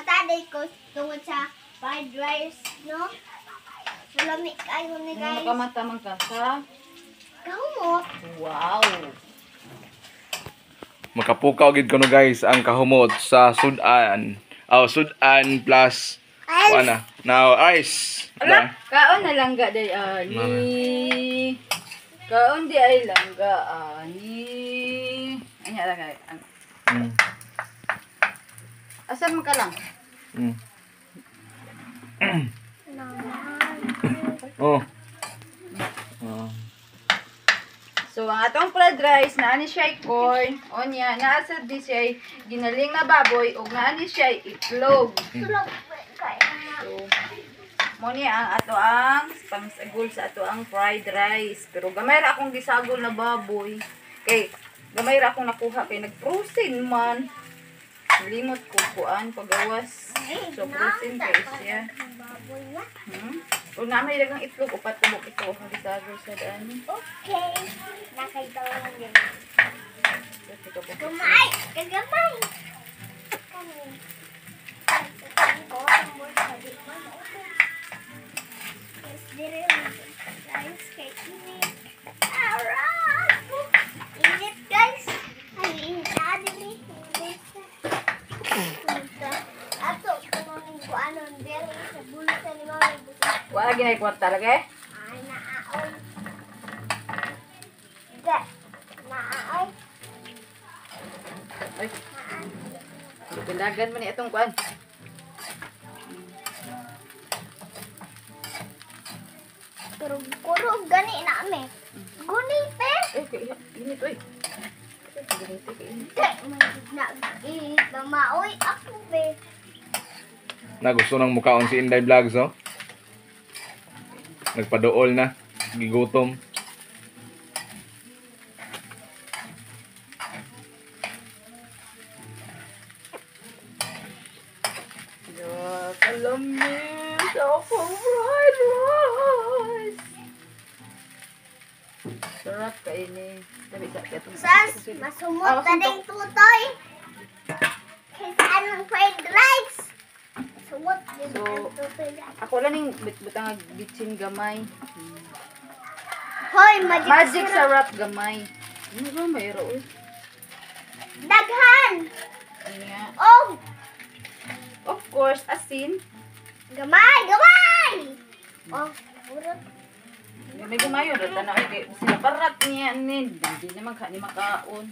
Nakamata day ko tungod sa fried rice, no? So, lami kayo ni guys. Nakamata man ka sa Kahumot. Wow. Makapukaw gid kuno guys ang kahumot sa sudan. Oh, sudan plus wala. Now ice. Ala, kaon na langga day ani. Kaon di ay langga ani. Anya lang ay. Asan man ka lang? Oh. Oh. So, ang atong fried rice, naa ni siya corn, onya, naa sad di siya ginaling na baboy, ug naa ni siya itlog. So, mo ni ang ato ang pangsagol sa ato ang fried rice. Pero gamay ra akong gisagol na baboy. Kay gamay ra akong nakuha kay nag-frozen man. Limot ko kuan pagawas. So, frozen kay siya. Ug naa may daghang itlog, upat ka buok ito akong gisagol sa daan. Okay. Nakaitaw din. Gamay! Kagamay! Kani. Yes, dire guys, kay init. Alright! Init guys! Ay, init na dili. Init. Ato, kung ano, dire sa bulsa ni Mami. Wala ginay kwarta lagi? Ay, naaoy. Da, naaoy. Ay. Pindagan man ni atong kuan. Kurog-kurog gani na ame. Gunite. Eh, kay init oy. Gunite kay init. Da, na init mama oy ako be. Na gusto nang mukaon si Inday Vlogs, oh. Nagpaduol na, gigutom. Ya, kalamis akong fried rice. Sarap kaini. Dami sa atong. Sas, masumot na ding tutoy. Kaysa anong fried rice. Sumot din So, ang tutoy. Ako lang ning butang bitsin gamay. Hoy, magic, Magic sarap gamay. Ano ba mayroon? Daghan. Niya. Oh, Of course, asin. gamay, gamay. Oh, burot. Gamay gumayo ra tanaw kay sila barat niya ni. Hindi naman ka ni makaon.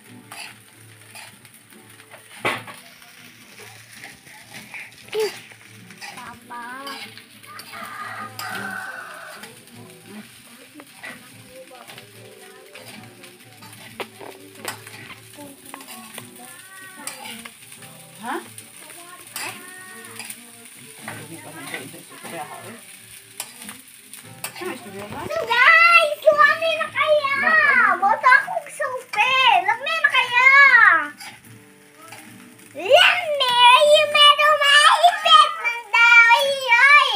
Papa. Ha? So guys, lami na kaya! Bota akong sope! Lami na kaya! Lami! Yung meron maipit ng dawi ay!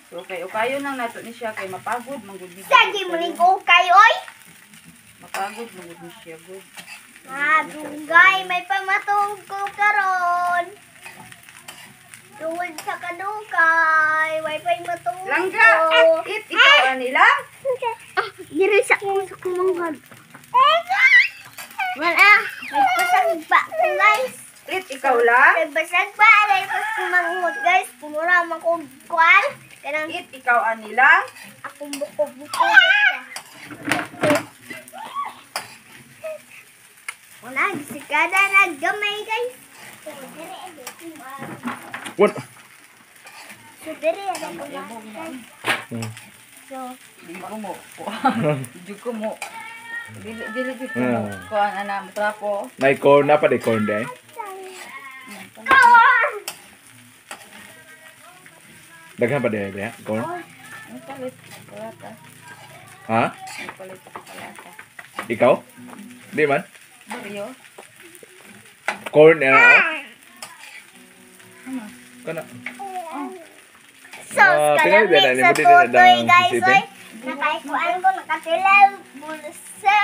So kay ukayo nang nato ni siya kay mapagod manggod ni. Sagi mo ning ukay oy! Mapagod manggod ni siya gud. Ah, dugay, may pamatong ko karon. Tungod sa kadugay, wifi matungod Langga, ko. it ikaw ani lang. Ah, diri sa akong manghod. Wala, may pasag pa ko guys. It ikaw lang. May basag pa, may pas manghod guys. Kumura man ko kuan. Kanang It ikaw ani lang. akong buko-buko. Wala, gisikada na gamay guys. So, diri ay What? So, diri ay guys. So, Di ko mo. Di ko mo. Dili dili ko mo. Kuan ana trapo. May corn na pa di corn day. Corn! Daghan pa di ba? Corn. Ang palit palata. Ha? Ang palit palata. Ikaw? Di man? Baryo. Corn eh oh. Ano? Kana. So, Ah, kalami pinay sa din, din, din, tutoy din, guys. isipin. Oy, nakaikuan ko, nakatilaw. Bulsa,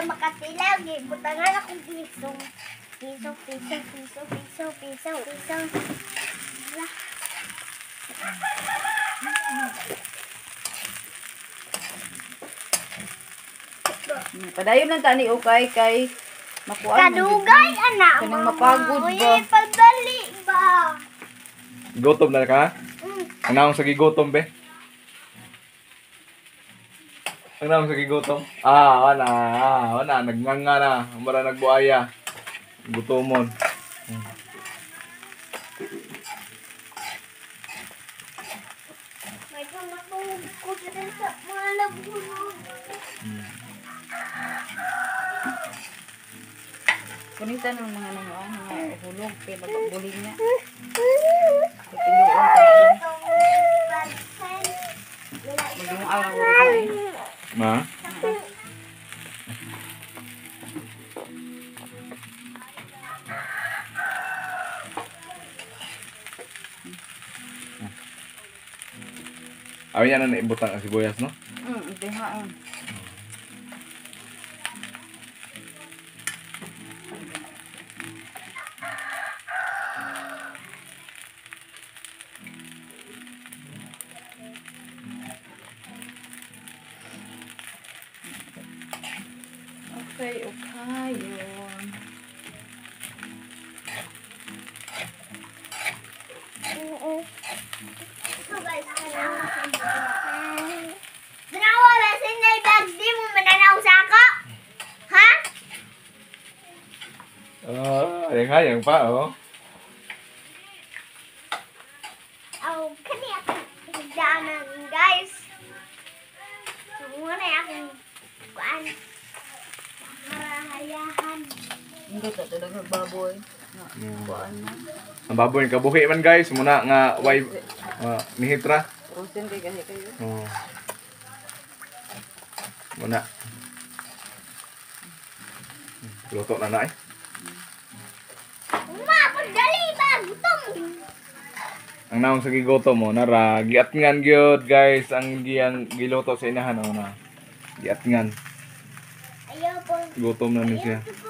makatilaw. Gibutangan akong gisong. Piso, piso, piso, piso, piso, piso. Padayon lang tani ukay kay makuan. Kadugay, anak. Kanang mapagod Uy, ba? Pagdali ba? Gutom na ka? Ang naong sa gigutom be? Ang naong sa gigutom? Ah, wala. Ah, wala. Nagnganga na. Mura nagbuaya. Gutomon. May pamatungog ko dito sa mga labunog. Kunitan ng mga nanuan, mga hulog, kaya magbuling niya. Piluon ka na. Maging araw ko na. Ma? Awi yan na naibutang ang sibuyas, no? Hindi ha. Okay, okay yun. So guys, Danawa ba sa inay bags di mo mananaw sa ako? Ha? Ah, hayang pa, oh. Aw, kani akong higdaanan, guys. So, muna akong kuan. Marahayahan. Hindi ka talaga baboy. Kuan na. Ang baboy kabuhi man guys, muna nga way nihitra. Rosin kay gahi kayo. Oh. Muna. Luto na na eh. Uma, pagdali ba? Gutom! Ang naong sa gigoto mo nara giatngan gyud guys ang giyang giluto sa inahan oh na. Giatngan. Ayaw po. Gutom na ni siya. Ayaw.